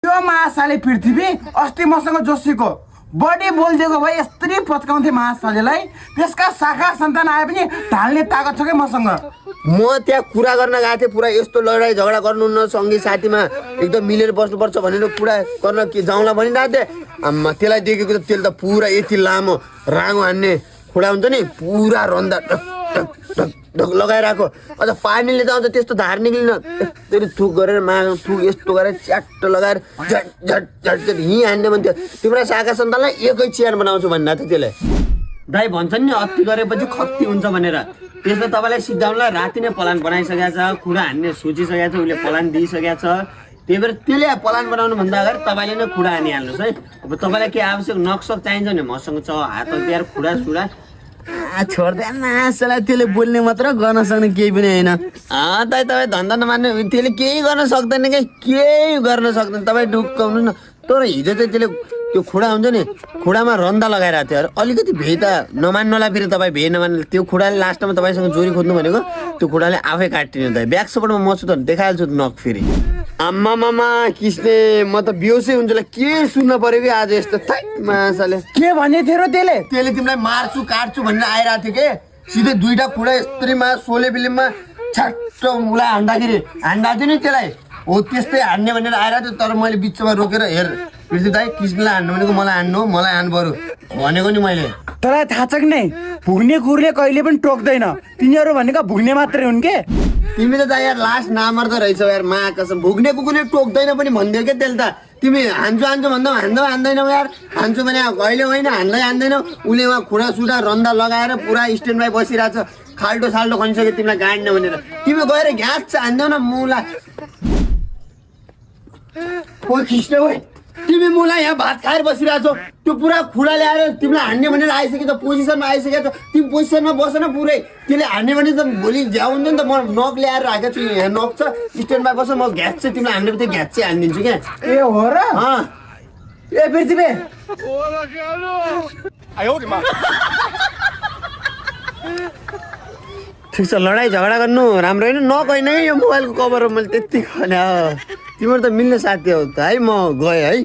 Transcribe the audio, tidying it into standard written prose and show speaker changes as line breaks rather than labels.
त्यो महाशाली पृथ्वी अस्ति मसँग जोशीको बडी बोलिदिएको भए यस्तरी पच्काउँथे महाशालीलाई। त्यसका शाखा सन्तान आए पनि ढाल्ने ताकत छ क्या मसँग।
म त्यहाँ कुरा गर्न गएको थिएँ, पुरा यस्तो लडाइँ झगडा गर्नुहुन्न, सँगै साथीमा एकदम मिलेर बस्नुपर्छ भनेर कुरा गर्न के जाउँला भनिरहेको थिएँ। आम्मा त्यसलाई देखेको त त्यसले त पुरा यति लामो रागो हान्ने खुडा हुन्छ नि, पुरा रन्दा ढक ढक ढक ढक लगाइरहेको। अझ पानीले त आउँछ त्यस्तो धार निक्लिन, त्यसरी थुक गरेर थुक यस्तो गरेर च्याट्ट लगाएर झट झट झट झट हिँ हान्ने भन्थ्यो। तिम्रो शाखा सन्तानलाई एकै चियान बनाउँछु भनिरहेको थियो त्यसले। दाइ भन्छन् नि अति गरेपछि खत्ती हुन्छ भनेर, त्यसले तपाईँलाई सिद्धाउनलाई राति नै प्लान बनाइसकेको छ, खुडा हान्ने सोचिसकेको छ, उसले प्लान दिइसकेको छ। त्यही भएर त्यसले प्लान बनाउनुभन्दा अगाडि तपाईँले नै खुडा हानिहाल्नुहोस् है। अब तपाईँलाई के आवश्यक नक्सक चाहिन्छ भने मसँग छ, हात हतियार खुडा सुडा छोड्दै मासलाई। त्यसले बोल्ने मात्र गर्न सक्ने केही पनि होइन। दाइ तपाईँ धन्दा नमान्ने, त्यसले केही गर्न सक्दैन कि केही गर्न सक्दैन, तपाईँ ढुक्काउनु न। तर हिजो चाहिँ त्यसले त्यो खुडा हुन्छ नि, खुडामा रन्दा लगाइरहेको थियो। अलिकति भे त नमान्नुलाई फेरि तपाईँ भे नमान्नु, त्यो खुडाले लास्टमा तपाईँसँग जोरी खोज्नु भनेको त्यो खुडाले आफै काटिदिनु। त ब्याक सपोर्टमा म छु त देखाइहाल्छु नक फेरि। आम्मा मामा किस्ने, म त बेहोसै हुन्छ ल। के सुन्न पर्यो कि आज यस्तो थाइ मासाले
के भन्ने थियो र त्यसले?
त्यसले तिमीलाई मार्छु काट्छु भनेर आइरहेको थियो कि सिधै दुईटा खुडा यस्तरीमा सोले फिल्ममा छ्याट्ट उसलाई हान्दाखेरि हान्दा थियो नि त्यसलाई, हो त्यस्तै हान्ने भनेर आइरहेको थियो। तर मैले बिचमा रोकेर हेर पृथ्वी दाइ किस्नलाई हान्नु भनेको मलाई हान्नु, मलाई हान्नु बरु भनेको नि मैले।
तँलाई थाहा छ कि नै, भुग्ने कुकुरले कहिले पनि टोक्दैन, तिनीहरू भनेको भुग्ने मात्रै हुन् के।
तिमी त यार लास्ट नामर्द रहेछौ यार, मा कसम भुग्ने कुकुरले टोक्दैन पनि भनिदियो क्या त्यसले त। तिमी हान्छु हान्छु भन्दा हान्दैनौ यार, हान्छु भने कहिले होइन हान्दै हान्दैनौ। उसले उहाँ खुडा सुडा रन्दा लगाएर पुरा स्ट्यान्ड बाई बसिरहेछ, खाल्टो साल्टो खनिसक्यो तिमीलाई गाड्ने भनेर। तिमी गएर घ्याच हान्देऊ न मुला। ओ खिच्ने ओइ, तिमी मुला यहाँ भात खाएर बसिरहेछौ, त्यो पुरा खुडा ल्याएर तिमीलाई हान्ने भनेर आइसक्यो त, पोजिसनमा आइसकेको छ। तिमी पोजिसनमा बसेन पुरै, त्यसले हान्ने भने त भोलि झ्याउ हुन्छ नि त। म नक ल्याएर राखेको छु, यहाँ नक छ, स्ट्यान्डमा बस, म घ्याच चाहिँ तिमीलाई हान्ने बित्तिकै घ्याच चाहिँ हानिदिन्छु क्या।
ए हो र? ए पृथ्वी
ठिक छ, लडाइँ झगडा गर्नु राम्रो होइन, नक होइन है यो मोबाइलको कभर हो। मैले त्यति भने तिम्रो त मिल्ने साथी हो त है, म गएँ है।